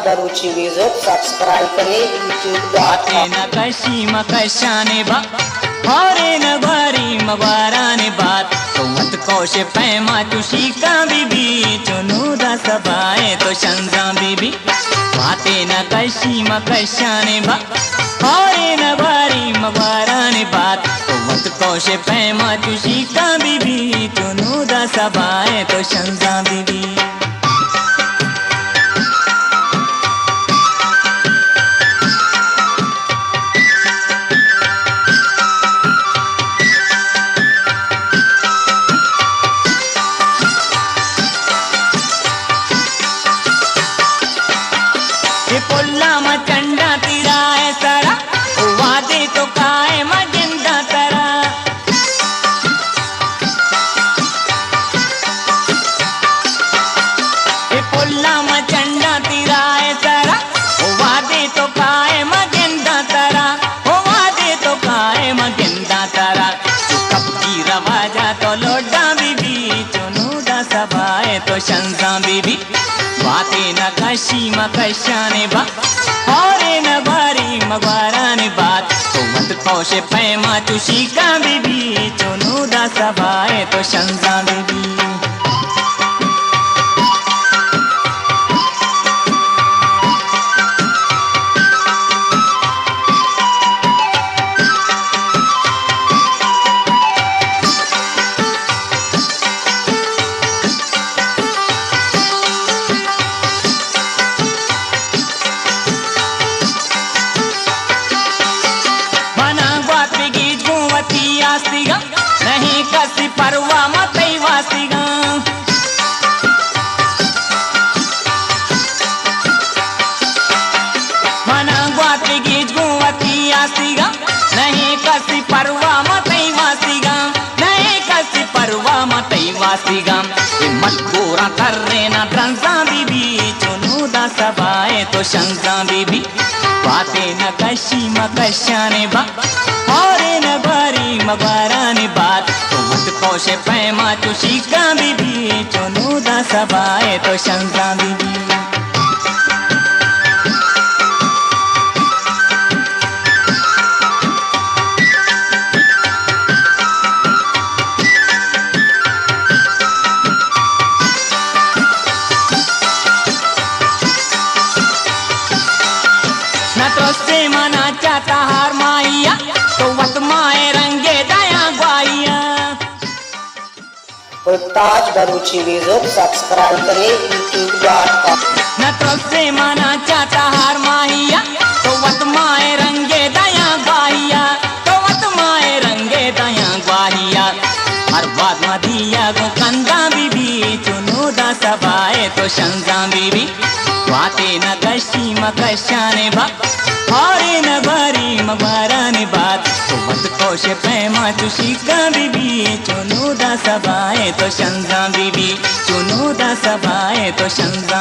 Balochi music subscribe کریں YouTube dot com. باتیں نہ کشی مکشانے با، ہورے نہ گواری مگوارانے بات۔ تو وت کوش پیما چوشی کاں بی بی، چونو دا سبائے تو شنزاں بی بی۔ باتیں نہ کشی مکشانے با، ہورے نہ گواری مگوارانے بات۔ تو وت کوش پیما چوشی کاں بی بی، چونو دا سبائے تو شنزاں بی بی۔ اے پلا ما چنڈا تیرا اے سرا، او وادے تو کائے ما گندا ترا۔ اے پلا ما چنڈا تیرا اے سرا، او وادے تو کائے ما گندا ترا، او وادے تو کائے ما گندا ترا۔ چو کپتی رواجا تو لوڈاں بی بی، چونو دا سبائے تو شنزاں بی بی۔ باتیں نہ کشی مکشانے با، ہورے نہ گواری مگوارانے بات۔ تو وت کوش پیما چوشی کاں بی بی، چونو دا سبائے تو شنزاں بی بی۔ منا گوات بگیج گوں وتی آستیگاں، نہیں کسی پرواہ ما تئی واسطیگاں۔ منا گوات بگیج گوں وتی آستیگاں، نہیں کسی پرواہ ما تئی واسطیگاں، نہیں کسی پرواہ ما تئی واسطیگاں۔ اے ملگوراں تریناں درنزاں بی بی، چونو دا سبائے تو شنزاں بی بی۔ باتیں نہ کشی مکشانے با، ہورے نہ گواری مگوارانے بات۔ تو وت کوش پیما چوشی کاں بی بی، چونو دا سبائے تو شنزاں بی بی۔ نہ ترسے منا چاتا ہار ماہیا، تو وت مائے رنگے دیاں گواہیا۔ گلتاج بلوچی میوزک سبسکرائب کریں یوٹیوب ڈاٹ کام۔ نہ ترسے منا چاتا ہار ماہیا، تو وت مائے رنگے دیاں گواہیا، تو وت مائے رنگے دیاں گواہیا۔ ہر واد ما دیا گوں کنداں بی بی، چونو دا سبائے تو شنزاں بی بی۔ باتیں نہ کشی مکشانے با، ہورے نہ گواری مگوارانے بات۔ تو وت کوش پیما چوشی کاں بی بی، چونو دا سبائے تو شنزاں بی بی، چونو دا سبائے تو شنزاں۔